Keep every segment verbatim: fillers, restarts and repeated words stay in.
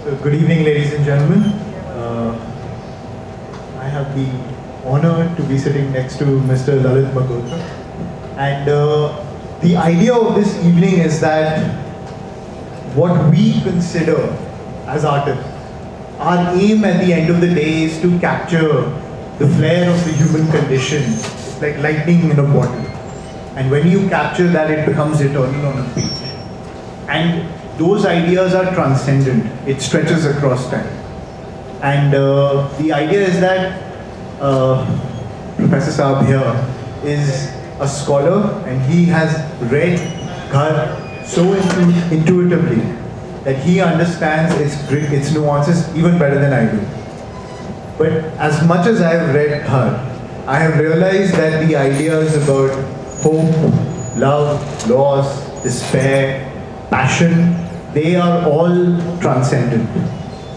Good evening, ladies and gentlemen. Uh, I have the honor to be sitting next to Mister Lalit Mangotra. And uh, the idea of this evening is that what we consider as artists, our aim at the end of the day is to capture the flair of the human condition. It's like lightning in a bottle. And when you capture that, it becomes eternal on a page. And those ideas are transcendent. It stretches across time. And uh, the idea is that uh, Professor Saab here is a scholar and he has read Ghar so intu- intuitively that he understands its, gri- its nuances even better than I do. But as much as I have read Ghar, I have realized that the ideas about hope, love, loss, despair, passion, they are all transcendent.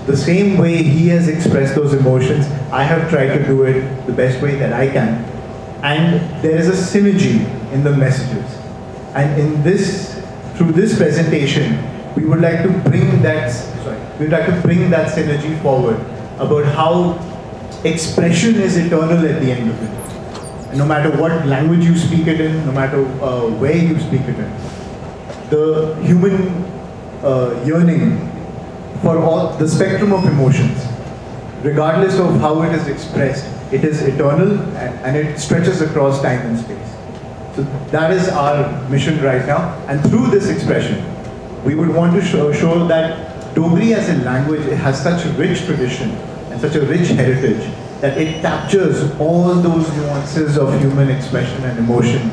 The same way he has expressed those emotions, I have tried to do it the best way that I can. And there is a synergy in the messages. And in this, through this presentation, we would like to bring that, sorry, we'd like to bring that synergy forward about how expression is eternal at the end of it. And no matter what language you speak it in, no matter uh, where you speak it in, the human uh, yearning for all the spectrum of emotions, regardless of how it is expressed, it is eternal and, and it stretches across time and space. So that is our mission right now. And through this expression, we would want to show, show that Dogri as a language, it has such a rich tradition and such a rich heritage that it captures all those nuances of human expression and emotion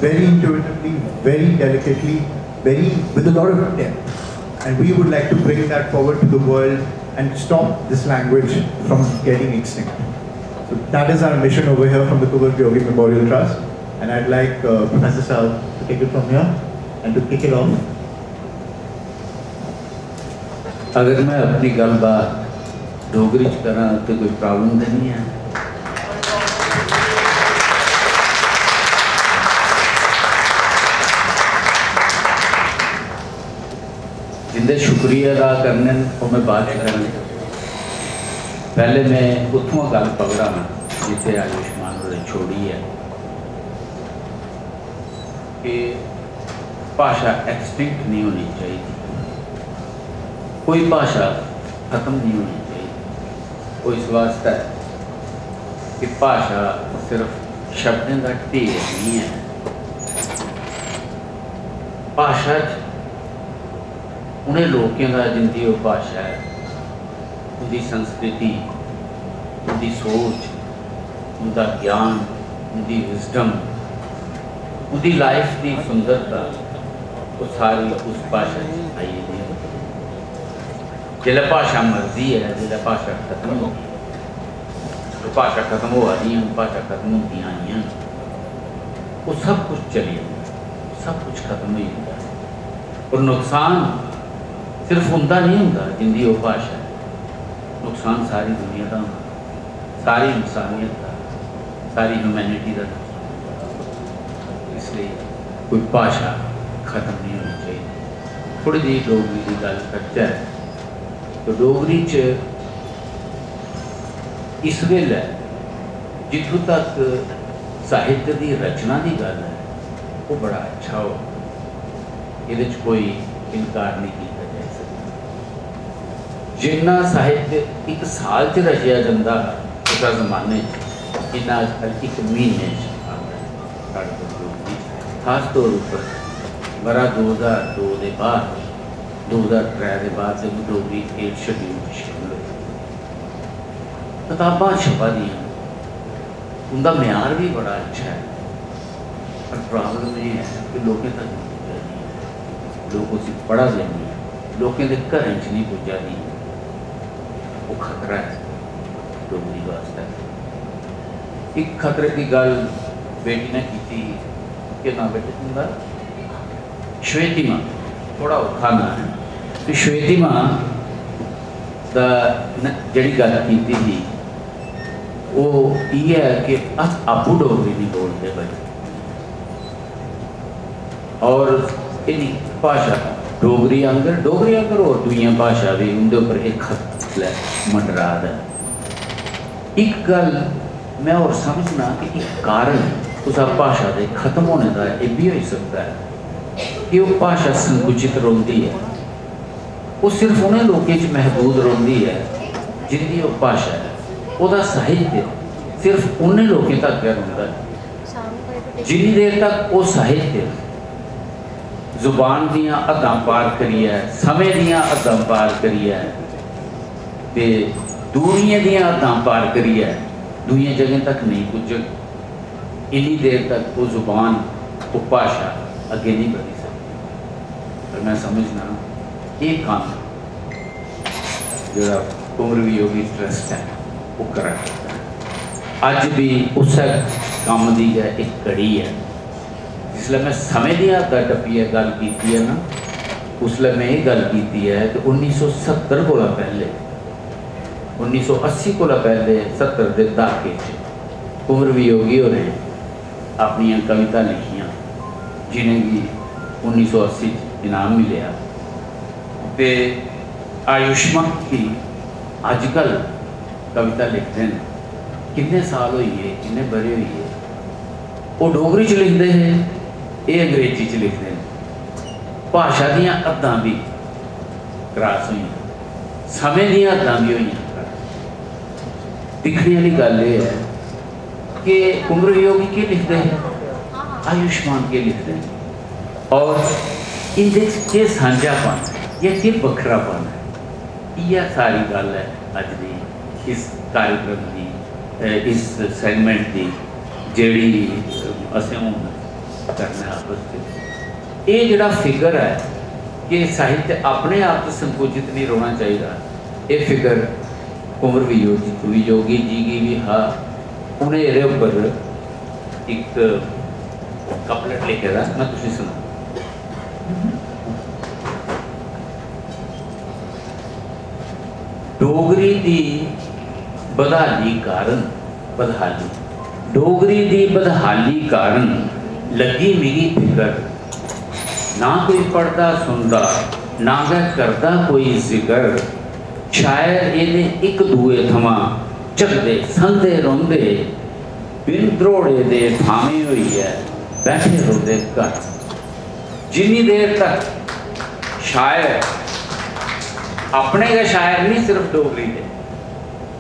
very intuitively, very delicately, very with a lot of depth. And we would like to bring that forward to the world and stop this language from getting extinct. So that is our mission over here from the Kuber Byogi Memorial Trust. And I'd like uh, Professor Saab to take it from here and to kick it off. अगर मैं अपनी गल्लबात डोगरी च करां ते कोई problem ते निं ऐ। जिंदे शुक्रिया अदा करने न ओह् में बाद च करङ। पैह्ले में उत्थुआं गल्ल पकड़ां जित्थै आयुष्मान होरें छोड़ी ऐ कि भाशा एक्सटिंक्ट निं होनी चाहिदी, कोई भाशा खत्म निं होनी चाहिदी। ओह् इस वास्तै कि भाशा सिर्फ शब्दें दा ढेर निं ऐ। भाशा च उ'नें लोकें दा जिंदी ओह् भाशा ऐ, उंदी संस्कृति, उंदी सोच, उंदा ज्ञान, उंदी विजडम, उंदी लाइफ दी सुंदरता, ओह् सारी उस भाशा च आई जंदी ऐ। जिसलै भाशा मरदी ऐ, जिसलै भाशा खत्म होंदी ऐ, ओह् भाशा खत्म होआ दी ऐ, भाशा खत्म होंदियां आइयां न, ओह् सब कुछ चली जंदा ऐ, सब कुछ खत्म होई जंदा ऐ। और नुकसान सिर्फ उंदा निं होंदा जिंदी ओह् भाशा ऐ, नुकसान सारी दुनिया दा होंदा, सारी इंसानियत दा, सारी ह्यूमैनिटी दा नुकसान होंदा। इसलेई कोई भाशा खत्म निं होनी चाहिदी। थोह्ड़ी जेही डोगरी दी गल्ल करचै तो डोगरी च इस बेल्लै जित्थूं तक साहित्य दी रचना दी गल्ल ऐ, ओह् बड़ा अच्छा होआ। एह्दे च कोई इनकार नेईं कीता जाई सकदा। जिन्ना साहित्य इक साल च रचेआ जंदा हा कुसै जमाने च, इन्ना अजकल इक म्हीने च आंदा ऐ साढ़े कोल डोगरी च। खास तौर उप्पर ब'रा दो ज्हार दो दे बाद, दो ज्हार त्रै दे बाद जदूं डोगरी एट शेड्यूल च शामिल होई, कताबां छपा दियां न, उं'दा म्यार बी बड़ा अच्छा ऐ, पर प्रॉब्लम एह् ऐ कि लोकें तक निं पुज्जा दी ऐ, लोक उसी पढ़ा दे निं ऐ, लोकें दे घरें च निं पुज्जा दी, ओह् खतरा ऐ डोगरी बास्तै। इक खतरे दी गल्ल बेटी ने कीती ही, केह् नांऽ बेटे तुं'दा? श्वेतिमा, थोह्ड़ा औखा नांऽ ऐ। ते श्वेतिमा दा न- जेह्ड़ी गल्ल कीती ही, ओह् इ'यै ऐ कि अस आपूं डोगरी निं बोलदे भाई। और एह्दी भाशा डोगरी आंगर डोगरी आंगर होर दूइयां भाशा बी उं'दे उप्पर एह् खतरा मंडरा दा ऐ। इक गल्ल में होर समझना कि इक कारण कुसै भाशा दे खत्म होने दा एह् बी होई सकदा ऐ कि ओह् भाशा संकुचित रौंह्दी ऐ। ओह् सिर्फ उ'नें लोकें च महदूद रौंह्दी ऐ जिं'दी ओह् भाशा ऐ। ओह्दा साहित्य सिर्फ उ'नें लोकें तक गै रौंह्दा ऐ। जिन्नी देर तक ओह् साहित्य जुबान दियां हद्दां पार करियै, समें दियां हद्दां पार करियै ते दूरियें दियां हद्दां पार करियै दूइयें जगहें तक नेईं पुज्जग, इन्नी देर तक ओह् जुबान, ओह् भाशा अग्गें नेईं बधी सकदी। पर में समझना एह् कम्म जेह्ड़ा कुंवर वियोगी ट्रस्ट ऐ, ओह् करा करदा ऐ। अज्ज बी उस्सै कम्म दी गै इक कड़ी ऐ। जिसलै में समें दी हद्दा टप्पियै गल्ल कीती ऐ ना, उसलै में एह् गल्ल कीती ऐ कि उन्नी सौ सत्तर कोला पैह्ले, उन्नी सौ अस्सी कोला पैह्ले सत्तर दे द्हाके च कुंवर वियोगी होरें अपनियां कविता लिखियां, जि'नेंगी उन्नी सौ अस्सी च इनाम मिलेआ। ते आयुष्मान गी अजकल कविता लिखदे न, किन्ने साल होई गे, किन्ने ब'रे होई गे। ओह् डोगरी च लिखदे हे, एह् अंग्रेजी च लिखदे न। भाशा दियां हद्दां बी क्रॉस होइयां, समें दियां हद्दां बी होइयां क्रॉस। दिक्खने आह्ली गल्ल एह् ऐ कि कुंवर वियोगी केह् लिखदे हे, आयुष्मान केह् लिखदे न, और इं'दे च केह् सांझापन ऐ जां केह् बक्खरापन ऐ। इ'यै सारी गल्ल ऐ अज्ज दी इस कार्यक्रम दी, अ, इस सेगमेंट दी, जेह्ड़ी, अ, असें हून करना ऐ आपस च। एह् जेह्ड़ा फिगर ऐ कि साहित्य अपने आप च संकुचित निं रौह्ना चाहिदा, एह् फिगर कुंवर वियो-, वियोगी जी गी बी हा। उ'नें एह्दे उप्पर इक कपलेट लिखे दा, में तुसें सनां। डोगरी दी बदहाली कारण, बदहाली, डोगरी दी बदहाली कारण लग्गी मिगी फिकर। ना कोई पढ़दा सुनदा, ना गै करदा कोई जिकर। शायर एह्दे इक दुए थमां झकदे संदे रौंह्दे, बिन द्रोड़े दे फामे होइयै बैठे रौंह्दे घर। जिन्नी देर तक शायर, अपने गै शायर निं, सिर्फ डोगरी दे,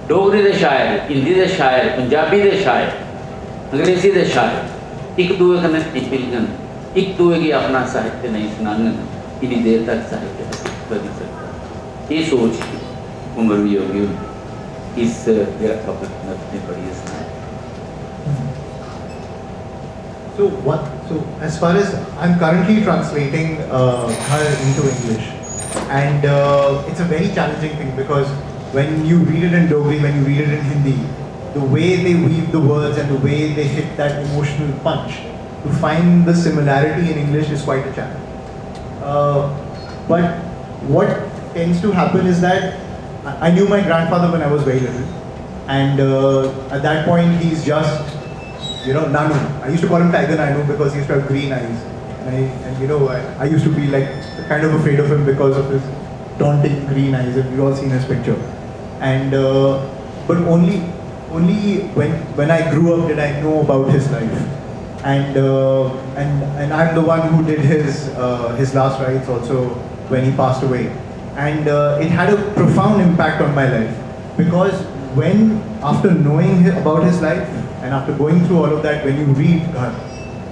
डोगरी दे शायर, हिंदी दे शायर, पंजाबी दे शायर, अंग्रेजी दे शायर इक दुए कन्नै नेईं मिलङन, इक दुए गी अपना साहित्य नेईं सनाङन, इन्नी देर तक साहित्य बधी सकदा। एह् सोच ही कुंवर वियोगी हुंदी। इस जेह्ड़ा कपल में तुसेंगी पढ़ियै सनाया। So what? So as far as I'm currently translating uh, Ghar into English, and uh, it's a very challenging thing because when you read it in Dogri, when you read it in Hindi, the way they weave the words and the way they hit that emotional punch, to find the similarity in English is quite a challenge. Uh, but what tends to happen is that I I knew my grandfather when I was very little, and uh, at that point he's just, you know, Nanu. I used to call him Tiger Nanu because he used to have green eyes, and I, and you know, I, I used to be like kind of afraid of him because of his daunting green eyes. And we've all seen his picture, and uh, but only only when when I grew up did I know about his life, and uh, and and I'm the one who did his uh, his last rites also when he passed away, and uh, it had a profound impact on my life because when, after knowing hi- about his life and after going through all of that, when you read Ghar,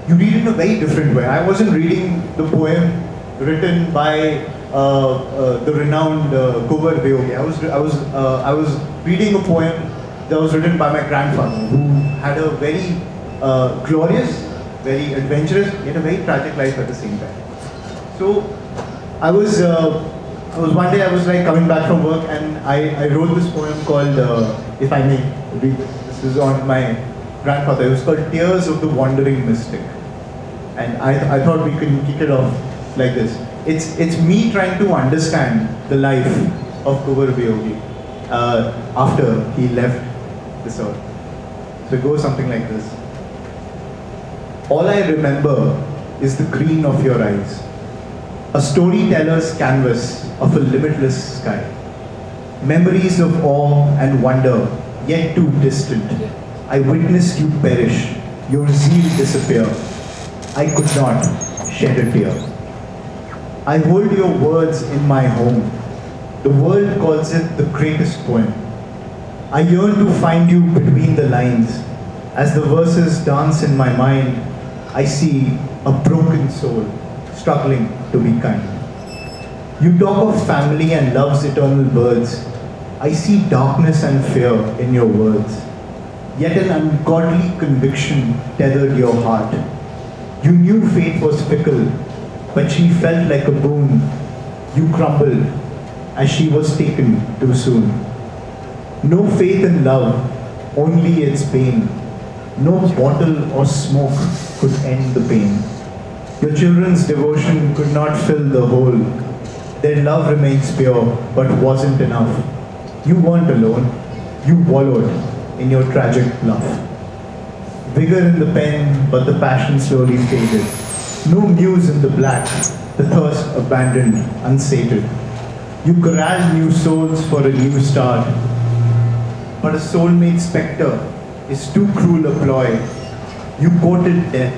you read it in a very different way. I wasn't reading the poem written by uh, uh, the renowned uh, Kunwar Viyogi. I was I was uh, I was reading a poem that was written by my grandfather, who had a very uh, glorious, very adventurous, yet a very tragic life at the same time. So I was uh, I was one day I was like coming back from work and I, I wrote this poem called uh, If I May Read This. This is on my grandfather. It was called Tears of the Wandering Mystic. And I, I thought we can kick it off like this. It's, it's me trying to understand the life of Kunwar Viyogi uh, after he left this earth. So it goes something like this. All I remember is the green of your eyes. A storyteller's canvas of a limitless sky. Memories of awe and wonder, yet too distant. I witnessed you perish, your zeal disappear. I could not shed a tear. I hold your words in my home. The world calls it the greatest poem. I yearn to find you between the lines. As the verses dance in my mind, I see a broken soul struggling to be kind. You talk of family and love's eternal birds. I see darkness and fear in your words. Yet an ungodly conviction tethered your heart. You knew fate was fickle, but she felt like a boon. You crumbled as she was taken too soon. No faith in love, only its pain. No bottle or smoke could end the pain. Your children's devotion could not fill the hole. Their love remains pure, but wasn't enough. You weren't alone. You wallowed in your tragic bluff. Vigor in the pen, but the passion slowly faded. No muse in the black, the thirst abandoned, unsated. You corral new souls for a new start, but a soulmate spectre is too cruel a ploy. You courted death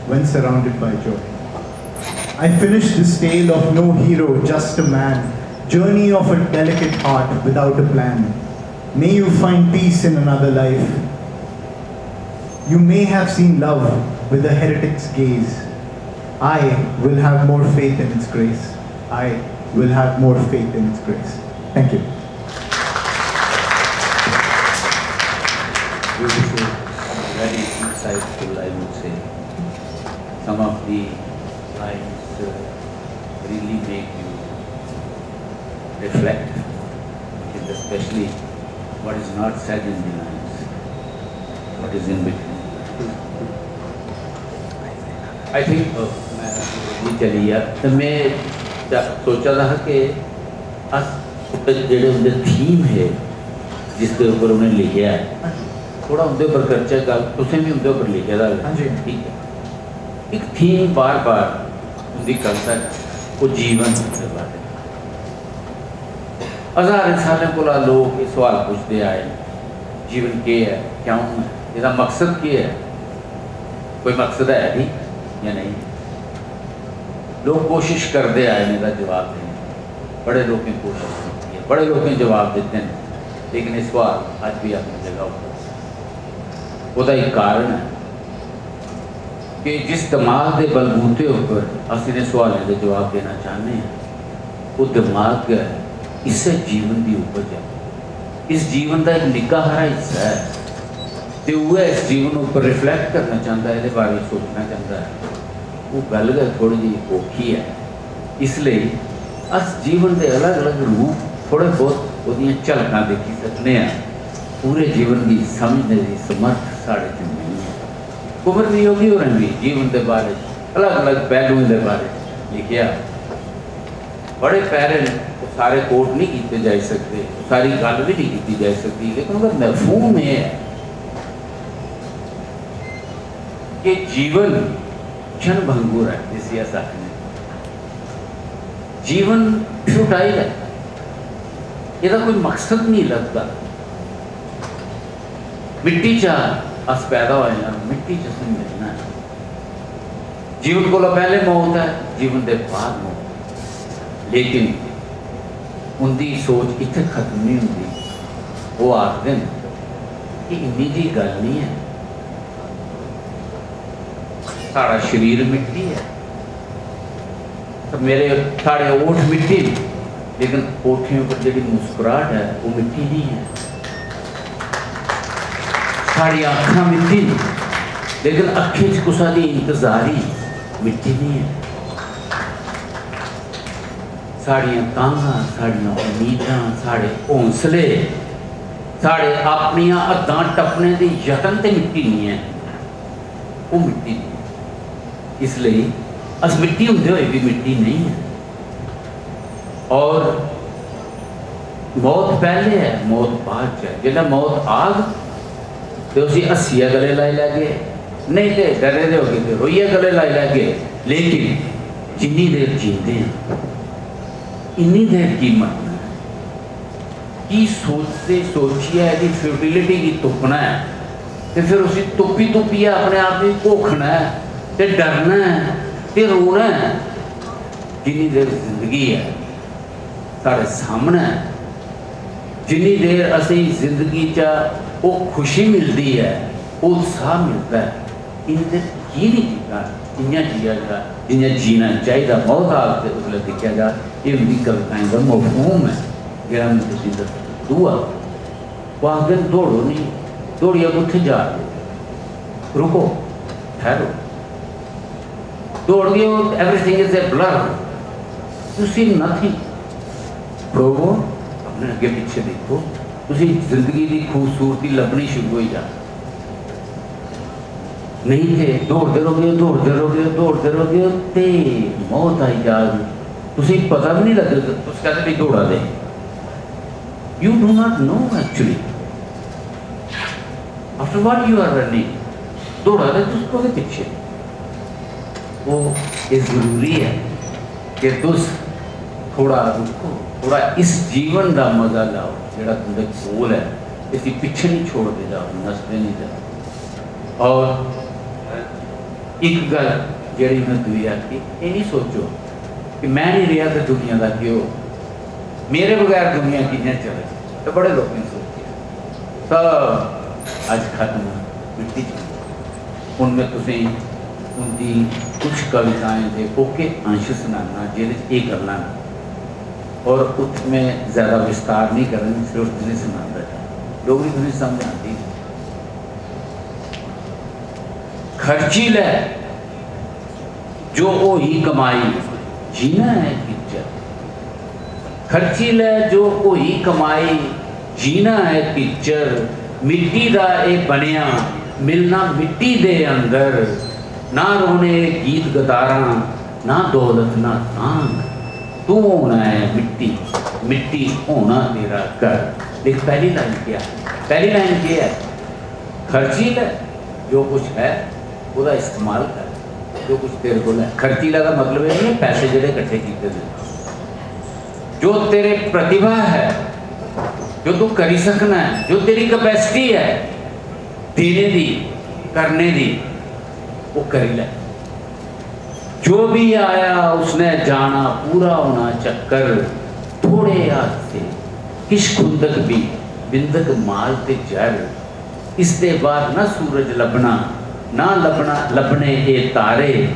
when surrounded by joy. I finished this tale of no hero, just a man. Journey of a delicate heart without a plan. May you find peace in another life. You may have seen love with a heretic's gaze. I will have more faith in its grace. I will have more faith in its grace. Thank you. Beautiful, very insightful, I would say. Some of the lines uh, really make you reflect, and especially what is not said in the lines, what is in between. I think uh, मैं चली गया तो मैं सोचा दा हा कि अस जेह्ड़े उं'दे थीम हे जिसदे उप्पर उ'नें लिखेआ ऐ, थोह्ड़ा उं'दे उप्पर करचै गल्ल। तुसें बी उं'दे उप्पर लिखे दा ऐ, हां जी। ठीक ऐ। इक थीम बार बार उं'दी कविता च ओह् जीवन दे बारे च। हजारें सालें कोला लोक एह् सोआल पुछदे आए न, जीवन केह् ऐ, क्यों ऐ, एह्दा मकसद केह् ऐ? कोई मकसद है भी जां नेईं? लोक कोशिश करदे आए न एह्दा जवाब देने दी। बड़े लोकें कोशिश कीती ऐ, बड़े लोकें जवाब दित्ते न, लेकिन एह् सोआल अज्ज बी अपनी जगह उप्पर ऐ। ओह्दा इक कारण ऐ कि जिस दमाग दे बलबूते उप्पर अस इ'नें सोआलें दे जवाब देना चाह्न्ने आं, ओह् दमाग गै इस्सै जीवन दी उपज ऐ। इस जीवन दा इक निक्का हारा हिस्सा ऐ ते उ'ऐ इस जीवन उप्पर रिफ्लैक्ट करना चांह्दा ऐ, एह्दे बारे च सोचना चांह्दा ऐ, ओह् गल्ल गै थोह्ड़ी जेही औखी ऐ। इसलेई अस जीवन दे अलग-अलग रूप, थोह्ड़े बहुत ओह्दियां झलकां दिक्खी सकने आं। पूरे जीवन गी समझने दी समर्थ साढ़े च नेईं ऐ। कुंवर वियोगी होरें बी जीवन दे बारे च, अलग-अलग पैह्लुएं दे बारे च लिखेआ। बड़े पैरे न, ओह् सारे कोट निं कीते जाई सकदे, सारी गल्ल बी निं कीती जाई सकदी, लेकिन ओह्दा मफहूम एह् ऐ कि जीवन क्षण भंगुर ऐ, जिसी अस आखने आं। जीवन futile ऐ, एह्दा कोई मकसद निं लभदा। मिट्टी चा अस पैदा होए आं, मिट्टी च असें मिलना ऐ। जीवन कोला पैह्ले मौत ऐ, जीवन दे बाद मौत ऐ। लेकिन उं'दी सोच इत्थै खत्म निं होंदी। ओह् आखदे न कि इन्नी जी गल्ल निं ऐ। साढ़ा शरीर मिट्टी ऐ, ते मेरे, साढ़े ओठ मिट्टी न, लेकिन ओठें उप्पर जेह्ड़ी मुस्कुराहट ऐ, ओह् मिट्टी निं ऐ। साढ़ियां अक्खां मिट्टी न, लेकिन अक्खें च कुसै दी इंतजारी मिट्टी निं ऐ। साढ़ियां तांघां, साढ़ियां उम्मीदां, साढ़े हौंसले, साढ़े अपनियां हद्दां टप्पने दे यतन ते मिट्टी निं ऐ, ओह् मिट्टी निं ऐ। इसलेई अस मिट्टी होंदे होए बी मिट्टी नेईं ऐ। और मौत पैह्ले ऐ, मौत बाद च ऐ। जिसलै मौत आग ते उसी हस्सियै गले लाई लैगे, नेईं ते डरे दे होगे ते रोइयै गले लाई लैगे। लेकिन जिन्नी देर जींदे आं, इन्नी देर की मरना ऐ? की सोचते सोचियै एह्दी फ्यूटिलिटी गी तुप्पना ऐ ते फिर उसी तुप्पी तुप्पियै अपने आप गी घोखना ऐ ते डरना ऐ ते रोना ऐ? जिन्नी देर जिंदगी ऐ साढ़े सामनै, जिन्नी देर असेंगी जिंदगी चा ओह् खुशी मिलदी ऐ, ओह् उत्साह मिलदा ऐ, इन्नी देर की निं जीना? इ'यां जिया जा जि'यां जीना चाहिदा। मौत आग ते उसलै दिक्खेआ जा। एह् उं'दी कविताएं दा मफहूम ऐ जेह्ड़ा में तुसेंगी दस्सेआ। दूआ, ओह् आखदे न, "दौड़ो नेईं, दौड़ियै कुत्थै जा दे ओ? रुको, ठैह्रो।" दौड़गे ओ, everything is a blur, you see nothing। लोगो, अपने अग्गे पिच्छे दिक्खो, तुसी जिंदगी दी खूबसूरती लब्भनी शुरू होई जा। नेईं ते दौड़दे रौह्गे, दौड़दे रौह्गे, दौड़दे रौह्गे ते मौत आई जाग। तुसें पता बी नहीं लगग तुस कद लेई दौड़ा दे। You do not know actually after what you are running। दौड़ा दे तुस कोह्दे पिच्छे? ओह् एह् जरूरी ऐ कि तुस थोड़ा रुको, थोड़ा इस जीवन दा मजा लैओ जेह्ड़ा तुं'दे कोल ऐ। इसी पिच्छे नहीं छोड़दे जाओ, नसदे नहीं जाओ। और इक गल्ल जेह्ड़ी में दूई आखी, एह् नहीं सोचो कि मैं नहीं रेहा ते दुनिया दा केह् होग, मेरे बगैर दुनिया कि'यां चले। ते बड़े लोकें सोचेआ, सब अज्ज खत्म, मिट्टी च। हून में तुसेंगी उं'दी कुछ कविताएं दे ओके अंश सनाना जेह्दे च एह् गल्लां न। और उत्थै में ज्यादा विस्तार नहीं करन, सिर्फ तुसेंगी सनांदा जा। डोगरी तुसेंगी समझ आंदी। खर्ची लै जो होई कमाई, जीना ऐ किच्चर। खर्ची लै जो होई कमाई, जीना ऐ किच्चर। मिट्टी दा एह् बनेआ, मिलना मिट्टी दे अंदर। ना रोने गीत गतारां, ना दौलत ना तांग। तू होना ऐ मिट्टी, मिट्टी होना तेरा घर। देख, पैह्ली लाइन केह् ऐ? पैह्ली लाइन केह् ऐ? खर्ची लै जो कुछ है, ओह्दा इस्तेमाल कर, जो कुछ तेरे कोल है। खर्चीला दा मतलब एह् नहीं पैसे जेह्ड़े इकट्ठे कीते दे। जो तेरे प्रतिभा है, जो तू करी सकना है, जो तेरी कैपेसिटी है देने दी, करने दी, वो करी ले। जो भी आया उसने जाना, पूरा होना चक्कर। थोड़े हादसे, किश खुंदक भी, बिंदक माल ते जर। इसदे बाद ना सूरज लब्भना, ना लब्भना, लब्भने एह् तारे।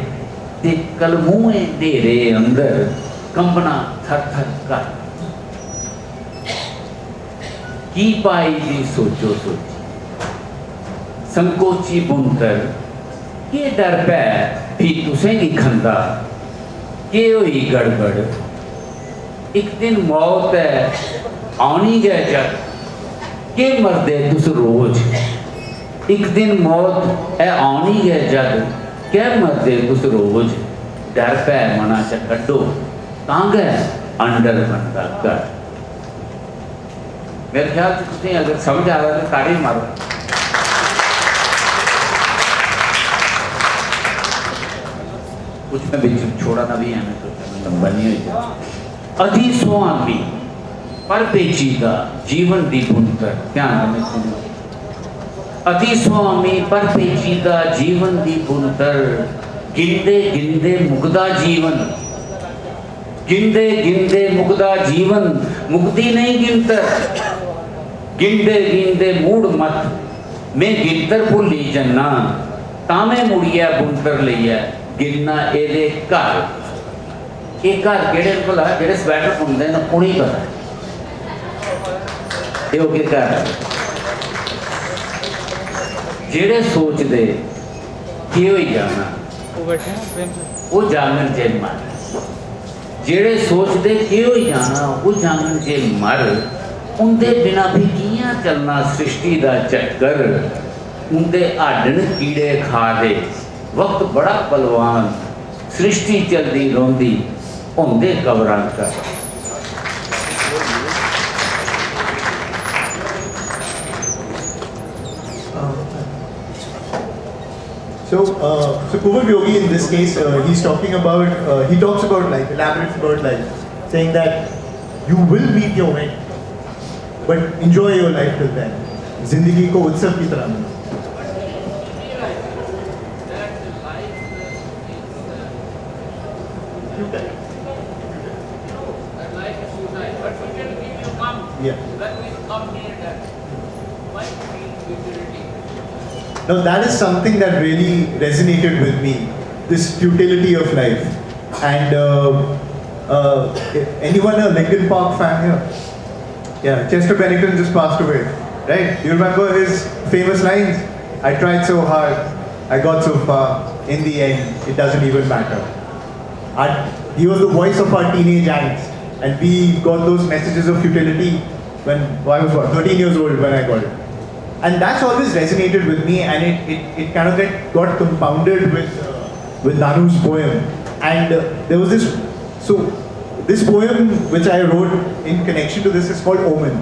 ते कलमुएं न्हेरे अंदर कंबना थर थर घर। की पाई दी सोचो सोची, संकोची बुनतर, केह् डर भै फ्ही तुसेंगी खंदा? केह् होई गड़बड़? इक दिन मौत ऐ औनी गै जद, केह् मरदे तुस रोज? इक दिन मौत ऐ औनी गै जद, केह् मरदे तुस रोज? डर भै मना च कड्ढो, तां गै अंडर बनदा घर। मेरे ख्याल च तुसें अगर समझ आ रहा तो ताड़ी मारो। कुछ मैं बिच छोड़ा ना भी है, मैं सोचा मैं लंबा नहीं हो जाए। अति स्वामी पर पेचीदा जीवन दी बुनतर, ध्यान कन्नै सुनो। अति स्वामी पर पेचीदा जीवन दी बुनतर, गिनदे गिनदे मुकदा जीवन। गिनदे गिनदे मुकदा जीवन, मुकदी नेईं गिनतर। गिनदे गिनदे मूड़ मत, में गिनतर भुल्ली जन्ना। तां में मुड़ियै बुनतर लेइयै गिनना एह्दे घर। एह् घर केह्ड़े न भला? जेह्ड़े स्वैटर बुनदे न, उ'नेंगी पता ऐ। एह् ओह्के घर न। जेह्ड़े सोचदे केह् होई जाना, ओह् बैठे न प्रेम से। ओह् जाङन जे मर। जेह्ड़े सोचदे केह् होई जाना, ओह् जाङन जे मर। उं'दे बिना फ्ही कि'यां चलना सृष्टि दा चक्कर? उं'दे हड्ड न कीड़े खा दे, वक्त बड़ा बलवान। सृष्टि चलदी रौंह्दी, होंदे कबरां कर। So, uh, so Kuver Yogi in this case, uh, he's talking about, uh, he talks about life, elaborates about life, saying that you will meet your end, but enjoy your life till then. जिंदगी को उत्सव की तरह मनाओ। Yeah. Now that is something that really resonated with me, this futility of life. And uh, uh, anyone a Linkin Park fan here? Yeah, Chester Bennington just passed away, right? You remember his famous lines? "I tried so hard, I got so far. In the end, it doesn't even matter." Our, he was the voice of our teenage angst, and we got those messages of futility when I was what, thirteen years old when I got it. And that's always resonated with me, and it, it, it kind of get, got compounded with uh, with Nanu's poem. And uh, there was this, so this poem which I wrote in connection to this is called Omen.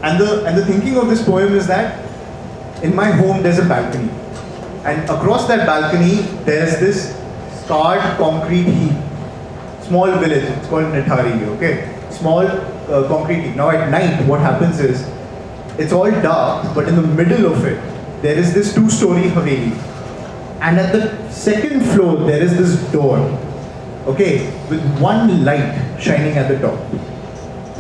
And the and the thinking of this poem is that in my home there's a balcony, and across that balcony there's this scarred concrete heap, small village. It's called Nithari, okay? Small uh, concrete heap. Now at night, what happens is it's all dark, but in the middle of it, there is this two-story haveli, and at the second floor there is this door, okay, with one light shining at the top.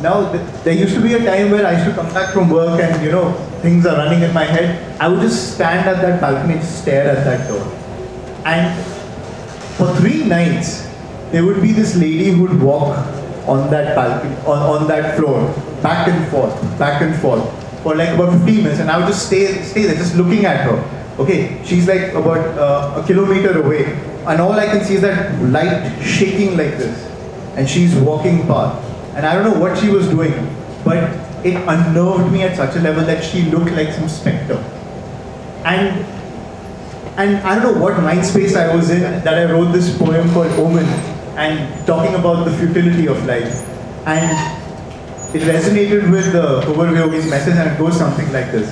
Now, th- there used to be a time where I used to come back from work and, you know, things are running in my head. I would just stand at that balcony and stare at that door. And for three nights, there would be this lady who'd walk on that balcony, on, on that floor, back and forth, back and forth, for like about fifteen minutes. And I would just stay, stay there, just looking at her. Okay, she's like about uh, a kilometer away, and all I can see is that light shaking like this, and she's walking past. And I don't know what she was doing, but it unnerved me at such a level that she looked like some specter. And and I don't know what mind space I was in that I wrote this poem called Omen and talking about the futility of life. And it resonated with uh, Kuver Yogi's message, and it goes something like this.